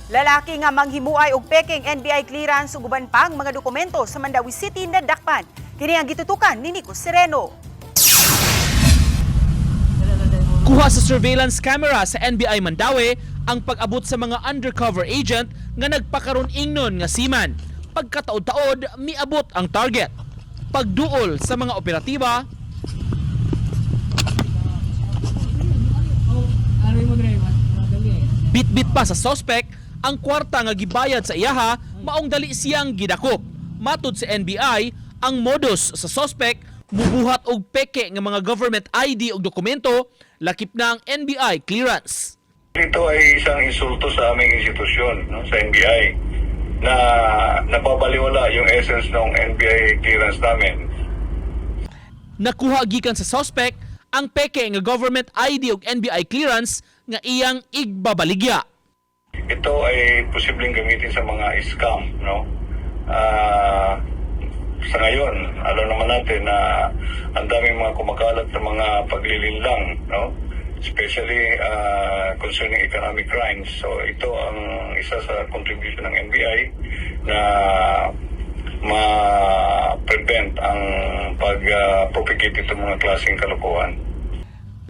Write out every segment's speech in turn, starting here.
Lalaki nga manghimuay og peking NBI clearance ug uban pang mga dokumento sa Mandaue City nadakpan. Kini ang gitutukan ni Nico Sereno. Kuha sa surveillance camera sa NBI Mandaue ang pag-abot sa mga undercover agent nga nagpakaron ingnon nga seaman. Pagkataod-taod, miabot ang target. Pagduol sa mga operatiba, bitbit pa sa suspect ang kwarta nga gibayad sa iyaha, maong dali siyang gidakop. Matud sa NBI, ang modus sa suspect, mubuhat og peke nga mga government ID ug dokumento, lakip na ang NBI clearance. Ito ay isang insulto sa aming institusyon, no, sa NBI, na nababaliwala yung essence ng NBI clearance namin. Nakuha gikan sa suspect ang peke nga government ID ug NBI clearance nga iyang igbabaligya. Ito ay posibleng gamitin sa mga scam, no? Sa ngayon, alam naman natin na ang daming mga kumakalat na mga paglilinlang, no? Especially concerning economic crimes. So ito ang isa sa contribution ng NBI na ma-prevent ang pag-propagate itong mga klaseng kalokohan.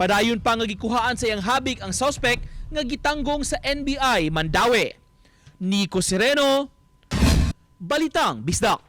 Padayon pa nga gikuhaan sa iyang habig ang suspect nga gitanggong sa NBI Mandaue. Nico Sereno, Balitang Bisdak.